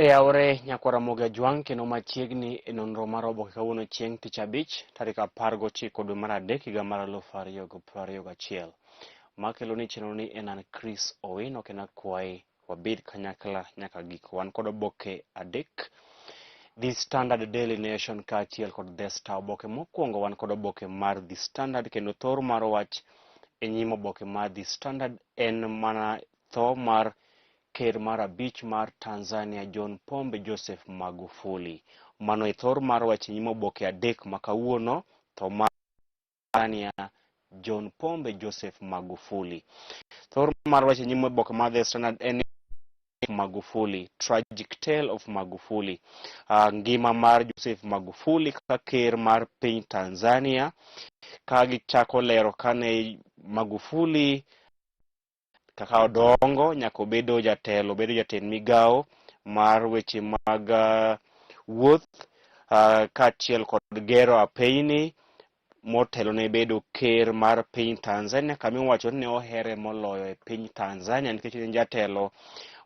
Oyawore nyakwar Ramogi Ajwang' kendo machiegni e nonro mar oboke kawuono chieng' tich abich tarik 19 dwe mar adek higa mar 2021. Makelo ni chenro ni en an Chris Owino kendo akwayi wabed kanyakla nyaka giko. Wan kod oboke adek The Standard Daily Nation kaachiel kod The Star. Oboke mokwongo wan kod oboke mar The Standard kendo thor mar wach e nyim oboke mar The Standard en mana tho mar Ker mar abich mar Tanzania John Pombe Joseph Magufuli. Mano e thor mar wach e nyim oboke adek ma kawuono, tho mar Tanzania John Pombe Joseph Magufuli. Thor mar wach e nyim oboke mar The Standard en Magufuli, Tragic Tale of Magufuli. Ngima mar Joseph Magufuli kaka ker mar piny Tanzania ka gichako lero kane Magufuli kaka odongo nyaka obedo jatelo, obedo jatend migawo mar weche mag wuoth kaachiel kod gero apeyni motelo ne bedo ker mar piny Tanzania kama iwacho ni ne ohere moloyo e piny Tanzania nikech en jatelo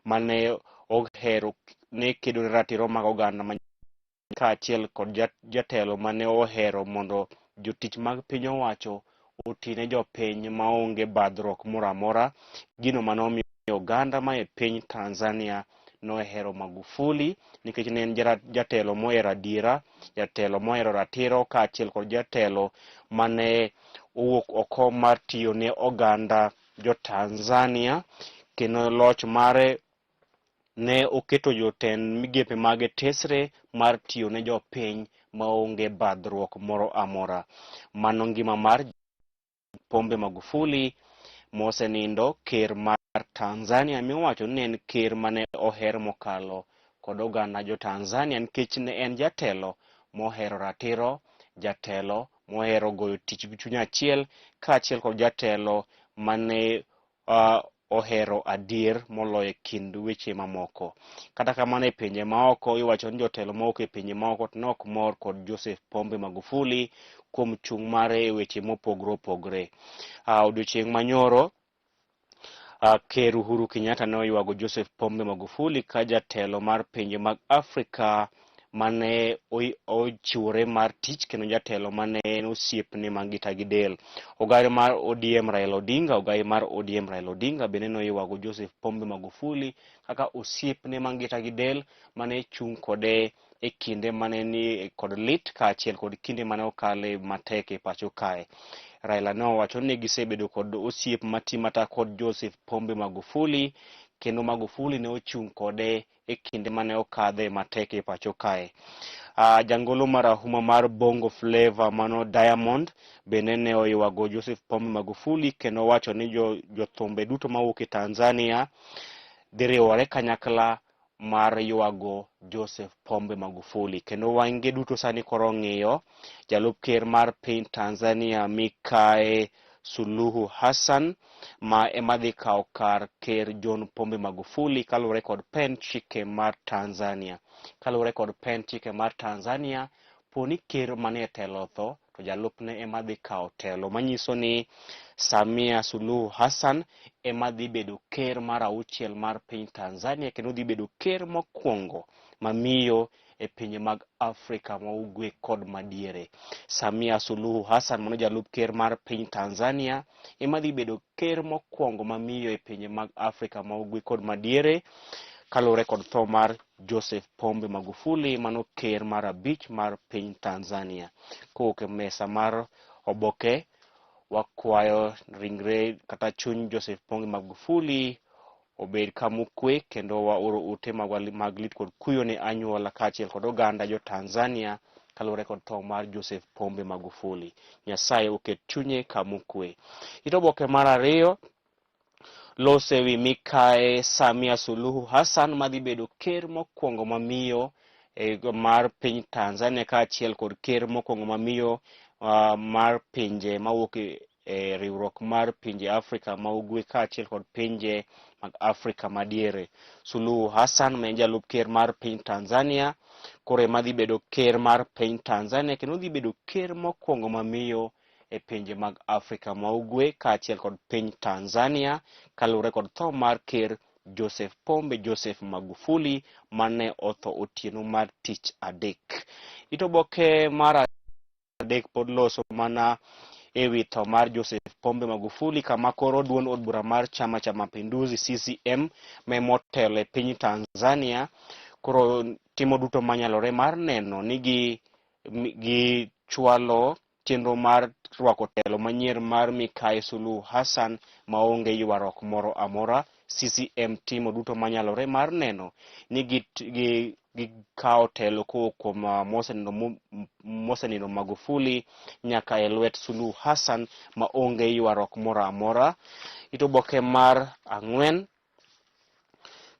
mane ohero ne kedo ne ratiro mag oganda kaachiel kod jatelo mane ohero mondo jotich mag piny owacho oti ne jopiny maonge badhruok moro amora. Gino mane omiyo oganda ma e piny Tanzania nohero Magufuli nikech ne en jatelo mohero adiera, jatelo mohero ratiro kaachiel kod jatelo mane owuok oko mar tiyo ne oganda jo Tanzania kendo loch mare ne oketo jotend migepe mage tesre mar tiyo ne jopiny maonge badhruok moro amora. Mano ngima mar Pombe Magufuli mosenindo ker mar Tanzania miwacho ni en ker mane oher mokalo kod oganda jo Tanzania nikech ne en jatelo mohero ratiro, jatelo mohero goyo tich gi chuny achiel kaachiel kod jatelo mane ohero adier moloyo e kind weche mamoko. Kata kamano e pinje maoko iwacho ni jotelo mawuok e pinje maoko to ne ok mor kod Joseph Pombe Magufuli kuom chung' mare e weche mopogore opogore. Odiochieng' manyoro Ker Uhuru Kenyatta ne oywago Joseph Pombe Magufuli ka jatelo mar pinje mag Afrika mane ochiwore mar tich kendo jatelo mane en osiepne mangita gi del. Ogai mar ODM Raila Odinga, ogai mar ODM Raila Odinga bende noywago Joseph Pombe Magufuli kaka osiepne mangita gi del mane chung' kode e kinde mane ni kod lit kaachiel kod kinde mane okale matek e pacho kae. Raila ne owacho ni gisebedo kod osiep mati mata kod Joseph Pombe Magufuli kendo Magufuli ne ochung' kode e kinde mane okadhe matek e pacho kae. Jangolo marahuma mar Bongo Flava mano Diamond bende ne oywago Joseph Pombe Magufuli kendo owacho ni jothumbe duto mawuok e Tanzania dhi riwore kanyakla mar ywago Joseph Pombe Magufuli. Kendo wang'e duto sani koro ng'iyo jalup ker mar piny Tanzania Mikae Suluhu Hassan ma ema dhi kawo kar ker John Pombe Magufuli kaluwore kod pen chike mar Tanzania. Kaluwore kod pen chike mar Tanzania, po ni ker manie telo otho to jalupne ema dhi kawo telo manyiso ni Samia Suluhu Hassan ema dhi bedo ker mar auchiel mar piny Tanzania kendo dhi bedo ker mokwongo mamiyo e pinje mag Afrika ma ugwe kod madiere. Samia Suluhu Hassan mano jalup ker mar piny Tanzania ema dhi bedo ker mokwongo mamiyo e pinje mag Afrika ma ugwe kod madiere kaluwore kod tho mar Joseph Pombe Magufuli mano ker mar abich mar piny Tanzania. Kowuok e mesa mar oboke wakwayo ringre kata chuny Joseph Pombe Magufuli obed kamokwe kendo waoro ote magwa mag lit kod kuyo ne anyuola kaachiel kod oganda jo Tanzania kaluwore kod tho mar Joseph Pombe Magufuli. Nyasaye oket chunye kamokwe. It oboke mar ariyo lose wi mikae Samia Suluhu Hassan madhi bedo ker mokwongo mamiyo mar piny Tanzania kaachiel kod ker mokwongo mamiyo mar pinje mawuok e riwruok mar pinje Afrika ma ugwe kaachiel kod pinje mag Afrika madiere. Suluhu Hassan ma en jalup ker mar piny Tanzania koro ema dhi bedo ker mar piny Tanzania kendo dhi bedo ker mokwongo mamiyo e pinje mag Afrika ma ugwe kaachiel kod piny Tanzania kaluwore kod tho mar ker Joseph Pombe Joseph Magufuli mane otho otieno mar tich adek. It oboke mar adek pod loso mana ewi tho mar Joseph Pombe Magufuli kama koro duond od bura mar Chama cha Mapinduzi CCM motelo e piny Tanzania koro timo duto manyalore mar neno ni gichwalo chenro mar rwako telo manyien mar Mikai Suluhu Hassan maonge ywaruok moro amora. CCM timo duto manyalore mar neno ni gikawo telo kowuok kuom mosenindo Magufuli nyaka e lwet Suluhu Hassan maonge ywaruok moro amora. It oboke mar ang'wen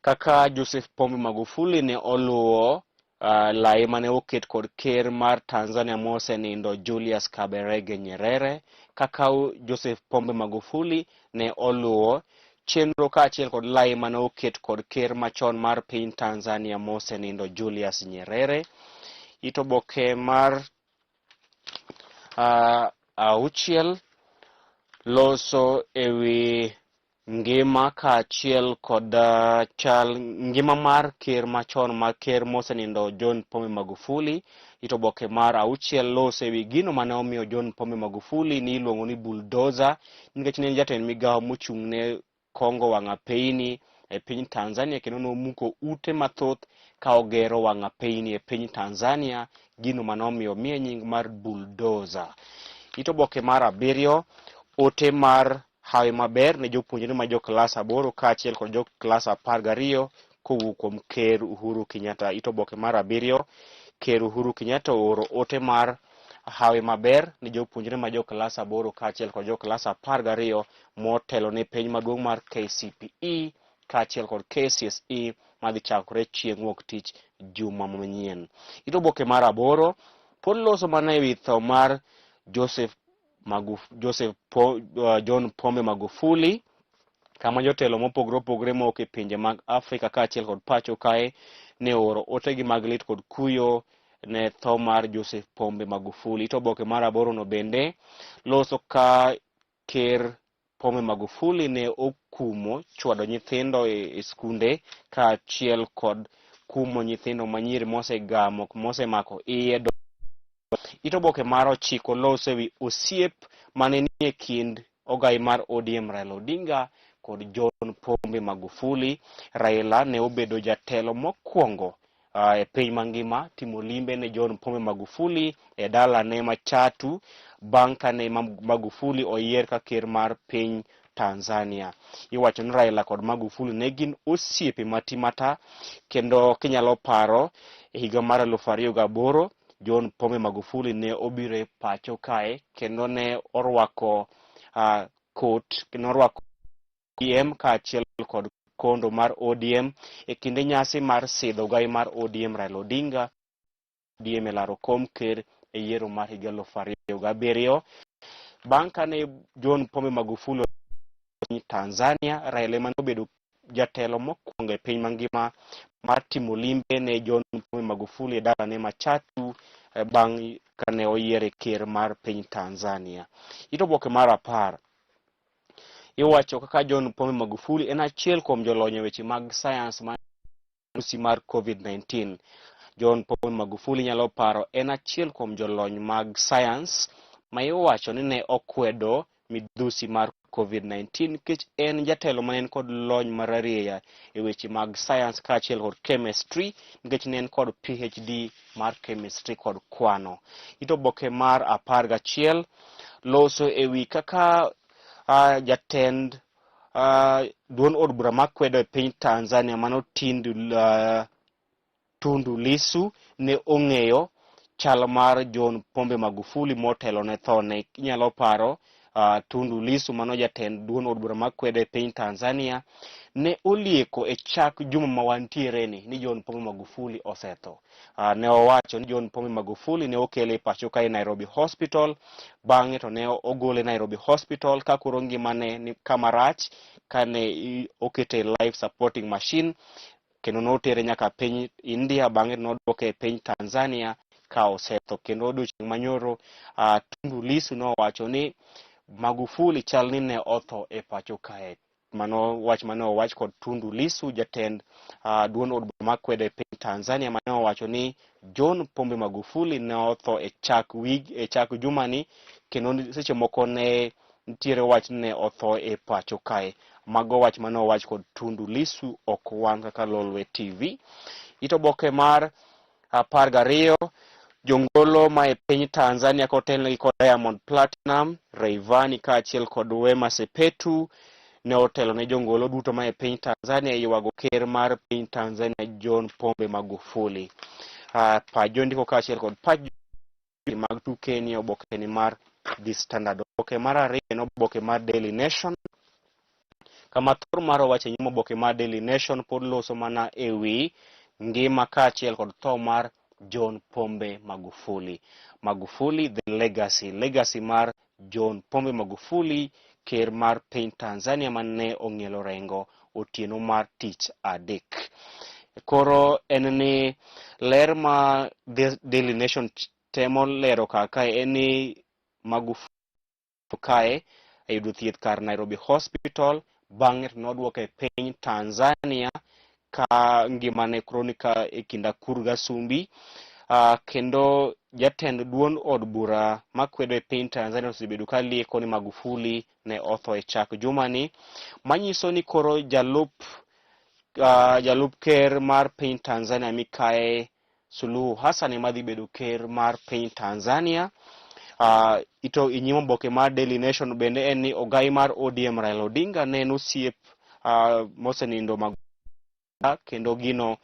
kaka Joseph Pombe Magufuli ne oluwo lai mane oket kod ker mar Tanzania mosenindo Julius Kaberege Nyerere, kaka Joseph Pombe Magufuli ne oluwo chenro kaachiel kod lai mane oket kod ker machon mar piny Tanzania mosenindo Julius Nyerere. It oboke mar auchiel loso ewi ngima kaachiel kod chal ngima mar ker machon ma ker mosenindo John Pombe Magufuli. It oboke mar auchiel loso ewi gino mane omiyo John Pombe Magufuli ni iluongo ni bulldozer nikech ne en jatend migawo mochung' ne kongo wang' apeyni e piny Tanzania kendo nomuko ute mathoth ka ogero wang' apeyni e piny Tanzania, gino mane omiyo omiye nying mar bulldozer. It oboke mar abiriyo ote mar hawi maber ne jopuonjre ma jo klas aboro kaachiel kod jo klas 12 kowuok kuom Ker Uhuru Kenyatta. It oboke mar abiriyo, Ker Uhuru Kenyatta ooro ote mar hawi maber ne jopuonjre ma jo klas aboro kaachiel kod jo klas 12 motelo ne penj maduong' mar KCPE kaachiel kod KCSE madhi chakore chieng' wuok tich juma manyien. It oboke mar aboro pod loso mana ewi tho mar John Pombe Magufuli kama jotelo mopogore opogore mowuok e pinje mag Afrika kaachiel kod pacho kae ne ooro otegi mag lit kod kuyo ne tho mar Joseph Pombe Magufuli. It oboke mar aboro no bende loso ka Ker Pombe Magufuli ne okumo chwado nyithindo e skunde kaachiel kod kumo nyithindo manyiri mosegamo mosemako iye. It oboke mar ochiko loso ewi osiep mane nie kind ogai mar ODM Raila Odinga kod John Pombe Magufuli. Raila ne obedo jatelo mokwongo e piny mangima timo limbe ne John Pombe Magufuli e dalane ma Chatu bang' kane Magufuli oyier ka ker mar piny Tanzania. Iwacho ni Raila kod Magufuli ne gin osiepe mati mata kendo kinyalo paro e higa mar 2008 John Pombe Magufuli ne obiro e pacho kae kendo ne orwako kot kendo orwako ODM kaachiel kod kondo mar ODM e kinde nyasi mar sidho ogai mar ODM Raila Odinga ODM e laro kom ker e yiero mar higa 2007. Bang' kane John Pombe Magufuli Tanzania, Raila ema nobedo jatelo mokwongo e piny mangima mar timo limbe ne John Pombe Magufuli e dalane ma Chatu bang' kane oyiere ker mar piny Tanzania. It oboke mar 10 iwacho kaka John Pombe Magufuli en achiel kuom jolony e weche mag sayans mar midhusi mar COVID-19. John Pombe Magufuli nyalo paro en achiel kuom jolony mag sayans ma iwacho ni ne okwedo midhusi mar COVID-19 nikech en jatelo ma ne en kod lony mararieya e weche mag sayans kaachiel kod chemistry nikech ne en kod PhD mar chemistry kod kwano. It oboke mar 11 loso ewi kaka jatend duond od bura makwedo e piny Tanzania mano Tundu Lissu ne ong'eyo chal mar John Pombe Magufuli motelo ne thone. Inyalo paro Tundu Lissu mano jatend duond od bura makwedo e piny Tanzania ne olieko e chak juma ma wantiere ni John Pombe Magufuli osetho. Ne owacho ni John Pombe Magufuli ne okele e pacho kae Nairobi Hospital, bang'e to ne ogole Nairobi Hospital ka koro ngimane ni kama rach kane okete e life supporting machine kendo notere nyaka piny India, bang'e nodwoke e piny Tanzania ka osetho. Kendo odiochieng' manyoro Tundu Lissu nowacho ni Magufuli chal ni ne otho e pacho kae. Mano wach mane owach kod Tundu Lissu, jatend duond od bura makwedo e piny Tanzania, mane owacho ni John Pombe Magufuli ne otho e chak wig e chak jumani, kendo seche moko ne nitiere wach ni ne otho e pacho kae. Mago wach mane owach kod Tundu Lissu, ok wan kaka Lolwe TV. It oboke mar 12, jongolo ma e piny Tanzania kotelnegi kod Diamond Platinum, Rayvanny kaachiel kod Wema Sepetu ne otelo ne jongolo duto ma e piny Tanzania e ywago ker mar piny Tanzania John Pombe Magufuli. Pach jondiko kaachiel kod pach mag tuke ni oboke ni mar The Standard. Oboke mar ariyo en oboke mar Daily Nation. Kama thor mar owacho e nyim oboke mar Daily Nation pod loso mana e wi ngima kaachiel kod tho mar John Pombe Magufuli. Magufuli the legacy, legacy mar John Pombe Magufuli, ker mar piny Tanzania mane ong'ielo rengo otieno mar tich adek. Koro en ni ler ma The Daily Nation temo lero kaka en ni Magufuli kae e yudo thieth kar Nairobi Hospital, bang'e to nodwoke e piny Tanzania ka ngimane koro ni ka e kind akur gasumbi. Kendo jatend duond od bura makwedo e piny Tanzania osebedo ka lieko ni Magufuli ne otho e chak jumani, manyiso ni koro jalup ker mar piny Tanzania Mikae Suluhu Hassan ema dhi bedo ker mar piny Tanzania. Ito inyim oboke mar Daily Nation bende en ni ogai mar ODM Raila Odinga ne en osiep mosenindo mag kendo gino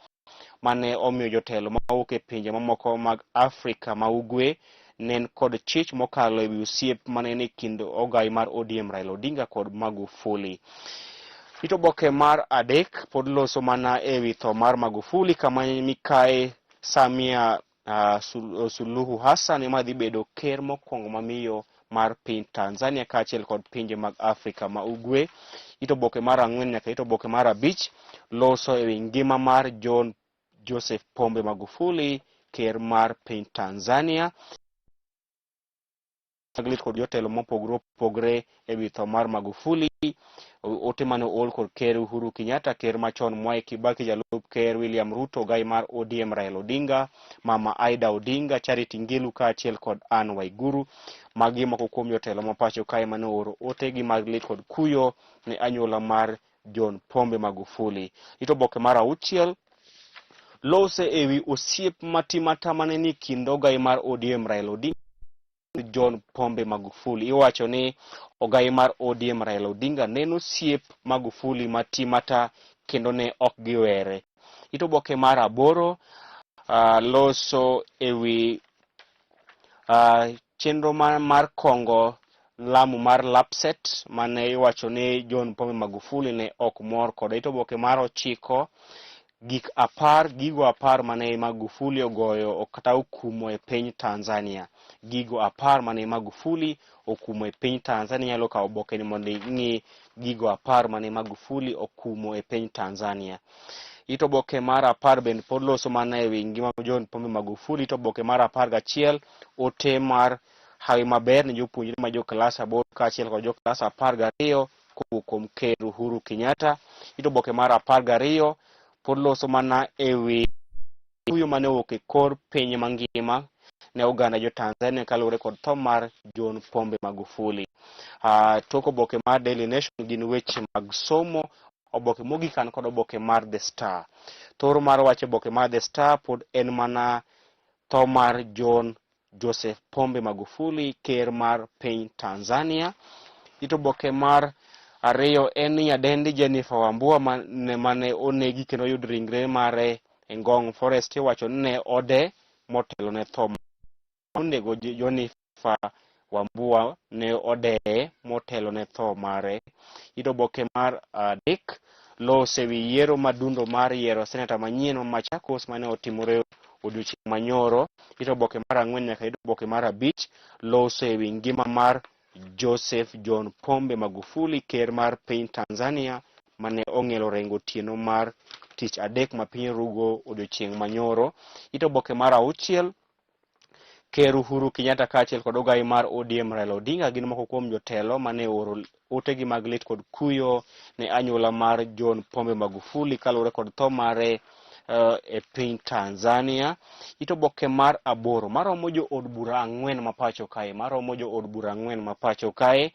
mane omiyo jotelo mawuok e pinje mamoko mag Afrika ma ugwe ne en kod chich mokalo e wi osiep mane ni kind ogai mar ODM Raila Odinga kod Magufuli. It oboke mar adek pod loso mana e wi tho mar Magufuli, kama Mikae Samia Suluhu Hassan ema dhi bedo ker mokwongo mamiyo mar piny Tanzania kaachiel kod pinje mag Afrika ma ugwe. It oboke mar 4 nyaka it oboke mar 5 loso e wi ngima mar John Joseph Pombe Magufuli, ker mar piny Tanzania. Lit kod jotelo mopogore opogore e wi tho mar Magufuli. Ote mane ool kod ker Uhuru Kenyatta, ker machon Mwai Kibaki, jalup ker William Ruto, ogai mar ODM Raila Odinga, mama Aida Odinga, Charity Ngilu kaachiel kod Anne Waiguru. Magi moko kuom jotelo ma pacho kae mane ooro otegi mag lit kod kuyo ne anyuola mar John Pombe Magufuli. It oboke mar 6 lose e wi osiep matimata mane ni kind ogai mar ODM Raila Odinga John Pombe Magufuli. Iwacho ni ogai mar ODM Raila Odinga ne en osiep Magufuli matimata kendo ne ok giwere. It oboke mar 8 loso e wi chenro mar Kongo Lamu mar Lapset mane iwacho ni John Pombe Magufuli ne ok mor kode. It oboke mar 9, gik 10, gigo 10 mane Magufuli ogoyo kata okumo e piny Tanzania. Gigo 10 mane Magufuli okumo e piny Tanzania. Inyalo kawo oboke ni mondo ing'i gigo 10 mane Magufuli okumo e piny Tanzania. It oboke mar 10 bende pod loso mana e wi ngima John Pombe Magufuli. It oboke mar 11, ote mar hawi maber ne jopuonjre ma jo klas 8 kaachiel kod jo klas 12 kowuok kuom Ker Uhuru Kenyatta. It oboke mar 12 pod loso mana e wi kuyo mane owuok e kor piny mangima ne oganda jo Tanzania kaluwore kod tho mar John Pombe Magufuli. Tok oboke mar Daily Nation gin weche mag somo. Oboke mogik an kod oboke mar The Star. Thor mar wach oboke mar The Star pod en mana tho mar John Joseph Pombe Magufuli, ker mar piny Tanzania. It oboke mar 2 en ni nyadendi Jennifer Wambua mane onegi kendo oyud ringre mare e Ngong Forest iwacho ni ne ode motelo ne tho onego Jennifer Wambua ne odeye motelo ne tho mare. It oboke mar 3 lose wi yiero madundo mar yiero seneta manyien ma Machakos mane otimore odiochieng' manyoro. It oboke mar 4 nyaka it oboke mar 5 lose wi ngima mar Joseph John Pombe Magufuli, ker mar piny Tanzania mane ong'ielo rengo otieno mar tich adek ma piny rugo odiochieng' manyoro. It oboke mar 6, Ker Uhuru Kenyatta kaachiel kod ogai mar ODM Raila Odinga gin moko kuom jotelo mane ooro otegi mag lit kod kuyo ne anyuola mar John Pombe Magufuli kaluwore kod tho mare e piny Tanzania. It oboke mar aboro maromo jo od bura ang'wen ma pacho kae maromo jo od bura ang'wen ma pacho kae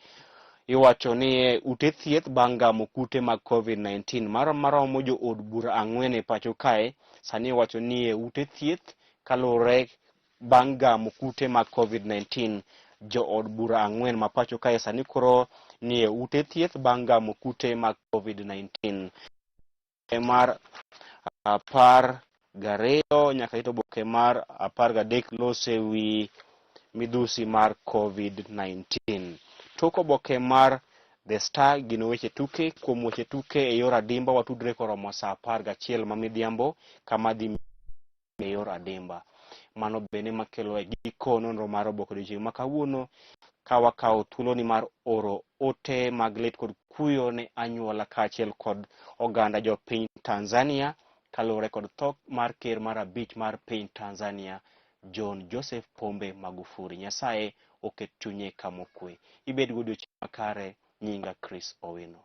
iwacho ni e ute thieth bang' gamo kute mag COVID-19 maromo jo od bura ang'wen e pacho kae sani iwacho ni e ute thieth kaluwore bang' gamo kute mag COVID-19. Jo od bura ang'wen ma pacho kae sani koro nie ute thieth bang' gamo kute mag COVID-19. Mar 12 nyaka it oboke mar 13 lose wi midhusi mar COVID-19. Tok oboke mar The Star gino weche tuke kuom weche tuke e yor adimba watudre koromo saa 11 ma midhiambo kama dhi e yor adimba. Mano bende makelo e giko nonro mar oboke odiochieng' ma kawuono ka wakawo thuoloni mar oro ote mag lit kod kuyo ne anyuola kaachiel kod oganda jopiny Tanzania kaluwore kod tho mar ker mar abich mar piny Tanzania John Joseph Pombe Magufuli. Nyasaye oket chunye kama okwe. Ibed godiochieng' makare, nyinga Chris Owino.